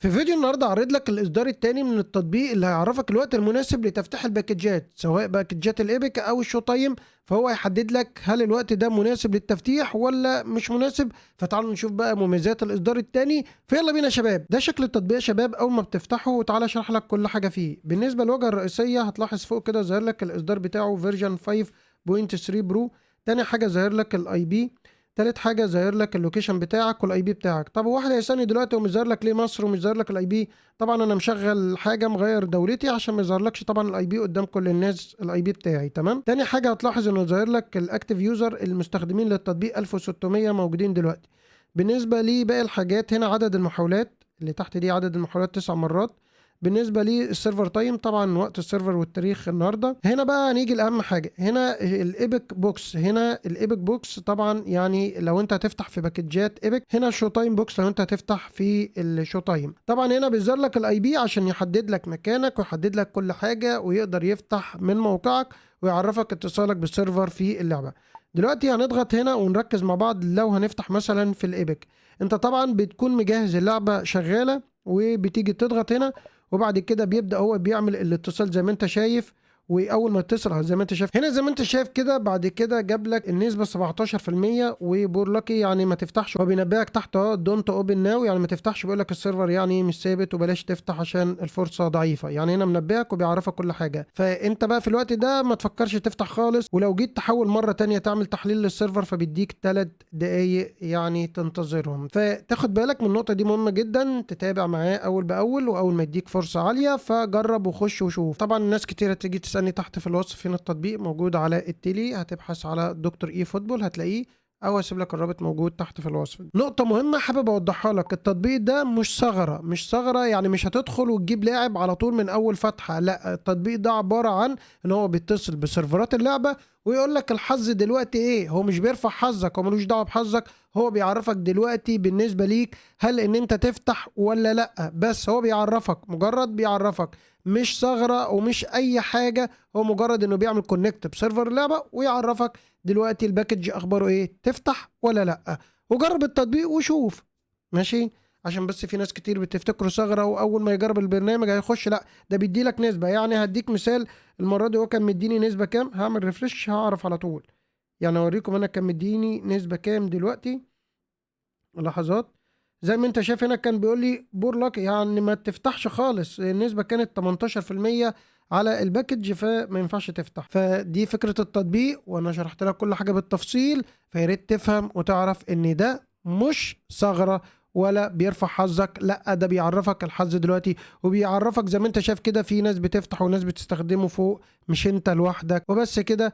في فيديو النهارده هعرض لك الاصدار الثاني من التطبيق اللي هيعرفك الوقت المناسب لتفتيح الباكجات، سواء باكجات ال Epic او ال Showtime. فهو هيحدد لك هل الوقت ده مناسب للتفتيح ولا مش مناسب. فتعالوا نشوف بقى مميزات الاصدار الثاني. فيلا بينا يا شباب. ده شكل التطبيق يا شباب اول ما بتفتحه، وتعالى اشرح لك كل حاجة فيه. بالنسبة للواجهة الرئيسية هتلاحظ فوق كده ظاهر لك الاصدار بتاعه version 5.3 Pro. تاني حاجة ظاهر لك ال IP. تالت حاجة ظاهر لك ال location بتاعك وال IP بتاعك. طب واحد هيسالني دلوقتي هو مش ظاهر لك ليه مصر ومش ظاهر لك ال IP؟ طبعا انا مشغل حاجة مغير دولتي عشان ما يظهرلكش طبعا ال IP قدام كل الناس، ال IP بتاعي. تمام. تاني حاجة هتلاحظ انه ظاهر لك ال active user، المستخدمين للتطبيق 1600 موجودين دلوقتي. بالنسبة لباقي الحاجات هنا عدد المحاولات اللي تحت دي، عدد المحاولات 9 مرات. بالنسبة لل server time طبعا وقت ال server والتاريخ النهارده. هنا بقى هنيجي لاهم حاجة، هنا ال Epic box. هنا ال Epic box طبعا يعني لو انت هتفتح في باكجات Epic. هنا ال Showtime box لو انت هتفتح في ال Showtime. طبعا هنا بيظهر لك ال IP عشان يحدد لك مكانك ويحدد لك كل حاجة، ويقدر يفتح من موقعك ويعرفك اتصالك بال server في اللعبة. دلوقتي هنضغط هنا ونركز مع بعض. لو هنفتح مثلا في ال Epic، انت طبعا بتكون مجهز اللعبة شغالة وبتيجي تضغط هنا، وبعد كده بيبدأ هو بيعمل الاتصال زي ما انت شايف. واول ما اتصل زي ما انت شايف هنا، زي ما انت شايف كده، بعد كده جاب لك النسبة 17% و poor lucky، يعني ما تفتحش. هو بينبهك تحت اهو don't open now، يعني ما تفتحش، بيقول لك ال server يعني مش ثابت وبلاش تفتح عشان الفرصة ضعيفة. يعني هنا منبهك وبيعرفك كل حاجة. فانت بقى في الوقت ده ما تفكرش تفتح خالص. ولو جيت تحاول مرة تانية تعمل تحليل لل server فبيديك 3 دقايق يعني تنتظرهم. فتاخد بالك من النقطة دي، مهمة جدا، تتابع معاه اول باول، واول ما يديك فرصة عالية فجرب وخش وشوف. طبعا الناس كتيرة تيجي تسالني تحت في الوصف فين التطبيق. موجود على التلي، هتبحث على دكتور eFootball هتلاقيه، او هسيب لك الرابط موجود تحت في الوصف. نقطة مهمة حابب اوضحها لك، التطبيق ده مش ثغرة، مش ثغرة يعني مش هتدخل وتجيب لاعب على طول من اول فتحة. لا، التطبيق ده عبارة عن ان هو بيتصل بسيرفرات اللعبة ويقول لك الحظ دلوقتي ايه. هو مش بيرفع حظك، هو ملوش دعوة بحظك، هو بيعرفك دلوقتي بالنسبة ليك هل ان انت تفتح ولا لا، بس هو بيعرفك، مجرد بيعرفك، مش ثغرة ومش اي حاجة. هو مجرد انه بيعمل connect ب server اللعبة ويعرفك دلوقتي ال package اخباره ايه، تفتح ولا لا. وجرب التطبيق وشوف، ماشي؟ عشان بس في ناس كتير بتفتكره ثغرة واول ما يجرب البرنامج هيخش. لا، ده بيدي لك نسبة. يعني هديك مثال، المرة دي هو كان مديني نسبة كام، هعمل refresh هعرف على طول. يعني اوريكم انا كان مديني نسبة كام دلوقتي. لحظات، زي ما انت شايف هنا كان بيقول لي poor luck، يعني ما تفتحش خالص. النسبة كانت 18% على ال package، فما ينفعش تفتح. فدي فكرة التطبيق، وانا شرحت لك كل حاجة بالتفصيل، فياريت تفهم وتعرف ان ده مش ثغرة ولا بيرفع حظك، لا ده بيعرفك الحظ دلوقتي، وبيعرفك زي ما انت شايف كده في ناس بتفتح وناس بتستخدمه فوق، مش انت لوحدك. وبس كده.